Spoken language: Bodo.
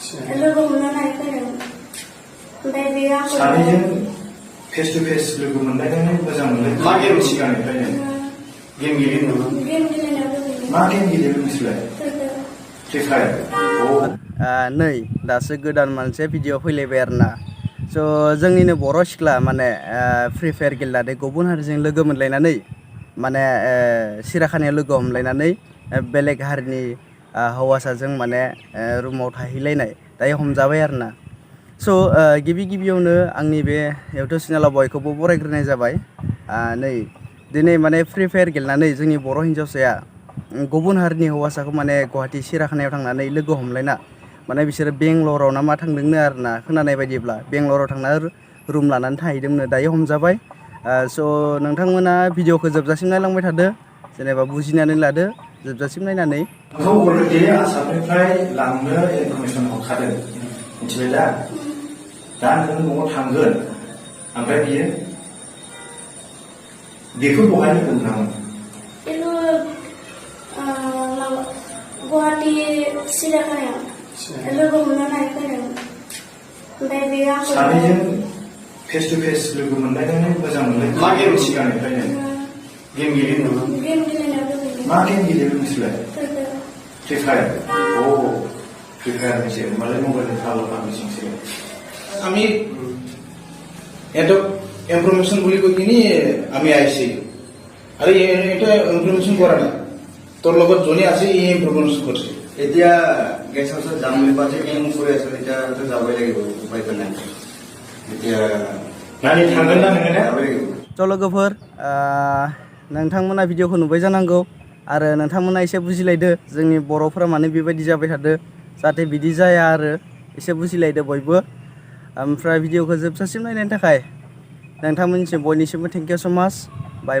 लोगो हमनो नागिरदों ओमफ्राय बेयो आंखौ सानैजों फेस टु फेस लोगो मोनलायनानै मोजां मोनलाय मा गेम सिगांनिफ्रायनो गेम गेलेनो गेम गेलेनायाव लुबैयो मा गेम गेलेनो नोंसोरलाय फ्रि फायार नै दासो गोदान मोनसे भिडिअ फैलायबाय आरोना स' जोंनिनो बर' सिख्ला माने फ्रि फायार गेलेनानै गुबुन हारिजों लोगो मोनलायनानै माने सिराखानायाव लोगो हमलायनानै बेलेग हारिनि हौवासाजों माने रुमाव थाहैलायनाय दायो हमजाबाय आरोना स' गिबियावनो आंनि बे इउटुब चेनेलाव बयखौबो बरायग्रोनाय जाबाय नै दिनै माने फ्रि फायार गेलेनानै जोंनि बर' हिन्जावसाया गुबुन हारिनि हौवासाखौ माने गुवाहाटि सिराखानायाव थांनानै लोगो हमलायना माने बिसोरो बेंगलराव ना मा थांदोंनो आरोना खोनानाय बायदिब्ला बेंगलराव थांना रुम लानानै थाहैदोंनो दायो हमजाबाय स' नोंथांमोना भिडिअखौ जोबजासिम नायलांबाय थादो जेनेबा बुजिनानै लादो जोबजासिम नायनानै नोंखौ अलरेडि आसामनिफ्राय लांनो इनफरमेसन हरखादों मिथिबाय दा नों न'आव थांगोन ओमफ्राय बेखौ बहाय लोगो मोनामोन बेखौ गुवाहाटि सिराखानायाव लोगो हमनो नागिरदों ओमफ्राय बेयो आंखौ सानैजों फेस टु फेस लोगो मोनलायनानै मोजां मोनलाय मा गेम सिगांनिफ्रायनो गेम गेलेनो गेम गेलेनायाव लुबैयो मा गेम गेलेनो नोंसोरलाय फ्री फायर फ्री फायर হয়েছে মানে মোবাইলে ভালো পাবলিশিংছে আমি এটা ইনফরমেশন বলি কই কিনি আমি আইছি আরে এটা ইনফরমেশন করা না তোর লগত জনি আছে এই ইনফরমেশন করছে এতিয়া গেছ হাউচত যাম বুলি পাছে এম কৰি আছো এতিয়াতো যাবই লাগিব উপায়তো নাই এতিয়া नानि थांगोन ना नोङो যাবই লাগিব स' लोगोफोर नोंथांमोना भिडिअखौ नुबाय जानांगौ आरो नोंथांमोना एसे बुजिलायदो जोंनि बर'फोरा माने बेबायदि जाबाय थादो जाहाथे बिदि जाया आरो एसे बुजिलायदो बयबो ओमफ्राय भिडिअखौ जोबजासिम नायनायनि थाखाय नोंथांमोननिसिम बयनिसिमबो थेंक इउ स' माच बाय बाय